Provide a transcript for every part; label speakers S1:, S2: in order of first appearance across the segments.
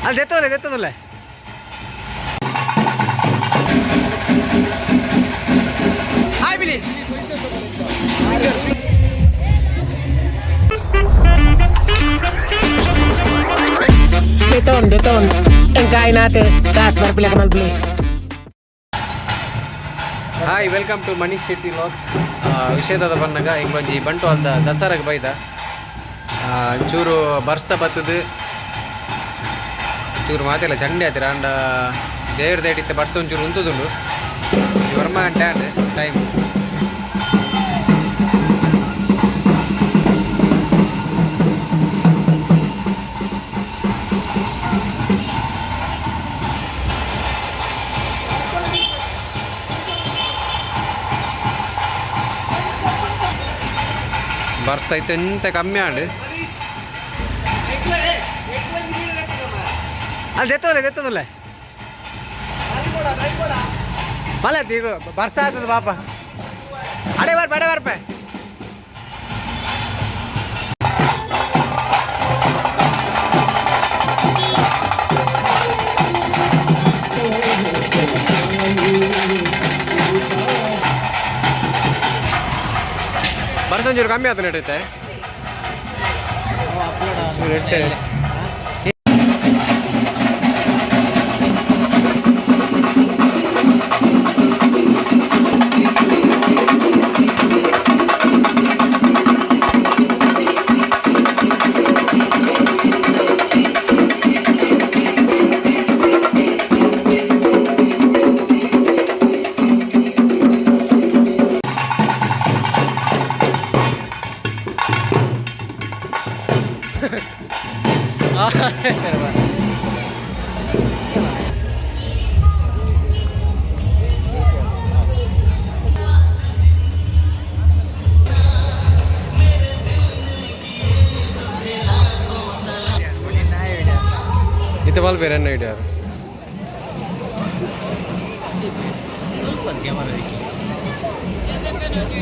S1: ಅಲ್ಲಿ ದೆತ್ತದಲ್ಲ ದೆತ್ತದಲ್ಲ. Hi ಬಿಲಿ.
S2: Deton, deton. Ang kain natin. Taas, barpila ka malbili.
S1: Hi, welcome to Manish Shetty vlogs. ವಿಷಯದ ಬನ್ನಗ ಇಂಗ್ಲೊಂಜಿ ಬಂಟ್ವಾಲ್ದ ದಸರಾಗ ಬೈದ. ಚೂರು ಬರ್ಸ ಬತ್ತದು, ಚೂರು ಮಾತಿಲ್ಲ ಚಂಡಿ ಆತಿರ. ಅಂಡ ದೇವ್ರ ದೇಡಿತ್ತ ಬರ್ಸ ಒಂಚೂರು ಉಂತುದುಂಡು. ವರ್ಮ ಗಂಟೆ ಆಂಡ್ ಟೈಮ್. ಬರ್ಸ ಐತೆ ಎಂತ ಕಮ್ಮಿ ಆಂಡ್. ಅಲ್ಲಿ ದೆತ್ತದಲ್ಲ ದೆತ್ತದಲ್ಲ ಮಲ್ಲ ಈಗ ಬರ್ಸ ಆಗ್ತದೆ ಪಾಪ. ಅಡೆ ಬರ್ಪ, ಅಡೆ ಬರ್ಪ. ಬರ್ಸ ಒಂಚೂರು ಕಮ್ಮಿ ಆಯ್ತು ನಡೀತೆ. ಇತ್ತೆ ಬಾಲ್ ಬೇರೆ ಎನ್ನ ಐಡಿಯಾ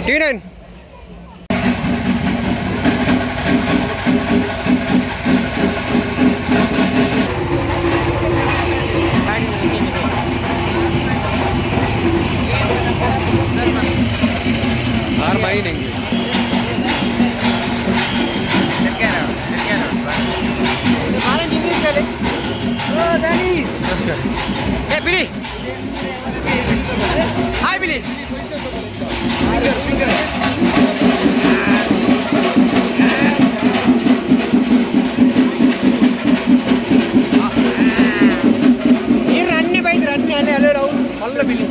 S1: ಟಿ ನೈನ್. ಆರು ಮೈನ್ ಹೆಂಗೆ. ನಮಸ್ಕಾರ. ಏ ಬಿಳಿ, ಹಾಯ್ ಬಿಳಿ. ನೀರು ಅಣ್ಣೆ ಬೈದ್ರೆ ಅಣ್ಣೆ ಅಲ್ಲೇ ಅಲ್ಲೇ ಅವ್ನು ಮಲ್ಲ ಬಿಳಿ.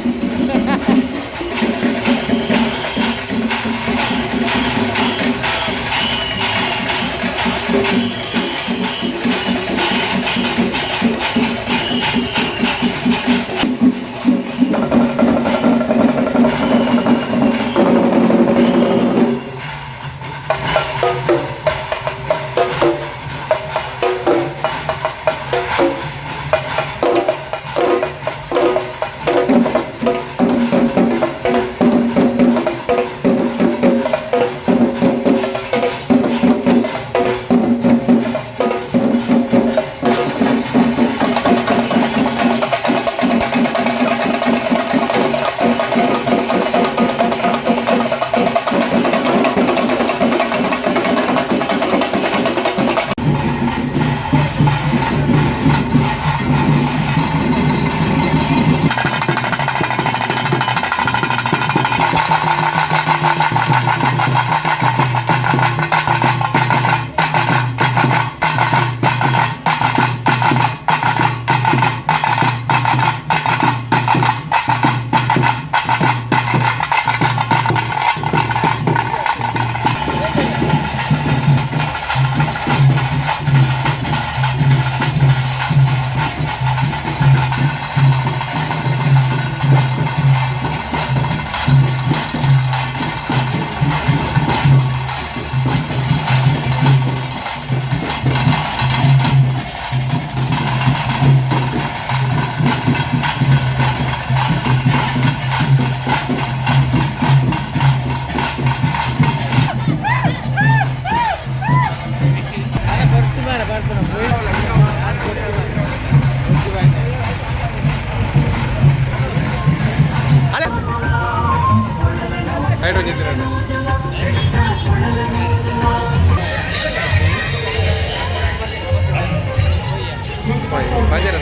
S1: ಭಜನೆ.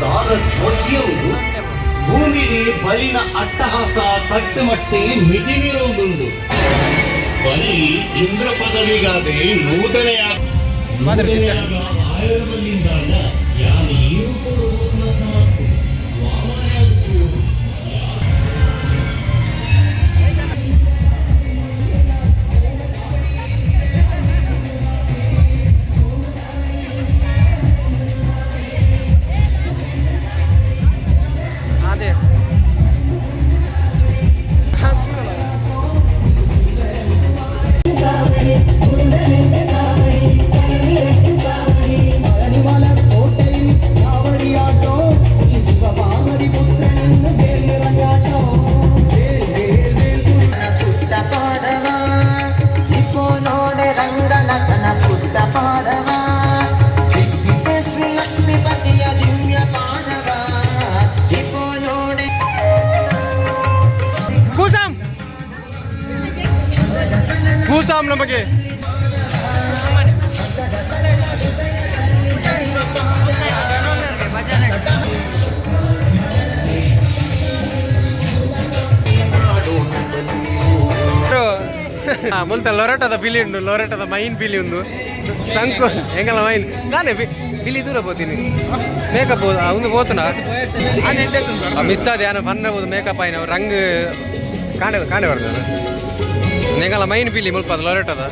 S3: ದಾದ ಚೋದ್ಯವು ಭೂಮಿಲಿ ಬಲಿನ ಅಟ್ಟಹಾಸ ಕಟ್ಟುಮಟ್ಟಿ ಮಿತಿಮೀರುವುದುಂಡು. ಬಲಿ ಇಂದ್ರ ಪದವಿಗಾದೆ ನೂತನೆಯ ಆಯುರ್ಬಲಿಂದಾಂಡ ಯಾನು ಈ ರೂಪದ ವಾಮನ.
S1: ಅದೇ.
S4: ಪುಟ್ಟ ಪಾದವ ಇಪೋ ನೋಡೆ ರಂಗನತನ ಪುಟ್ಟ ಪಾದವ ಸಿಕ್ಕಿತೆ ಶ್ರೀ ಲಕ್ಷ್ಮೀಪತಿಯ ದಿವ್ಯ ಪಾದವ ಇಪೋ ನೋಡೆ.
S1: ಕೂಸಾಮ್ ಕೂಸಾಮ್ ನಮಗೆ. ಮುಂತ ಲೊರೆಟದ ಬಿಲಿ ಉಂಡು, ಲೊರೆಟದ ಮೈನ್ ಬಿಲಿ ಉಂಡು. ಸಂಕು ಎಂಗಲ ಮೈನ್ ನಾನೇ ಬಿಲಿ ದೂರ ಪೋತೀನಿ. ಮೇಕಪ್ ಒಂದು ಪೋತುನ ಮಿಸ್ ಆದ ಯಾನ ಪನ್ನಬಹುದು. ಮೇಕಪ್ ಆಯ್ನ ರಂಗ್ ಕಾಣೆ ಕಾಣೆ ಬರ್ತದೆ. ಎಂಗಲ ಮೈನ್ ಬಿಲಿ ಮುಲ್ಪ ಲೊರೆಟದ.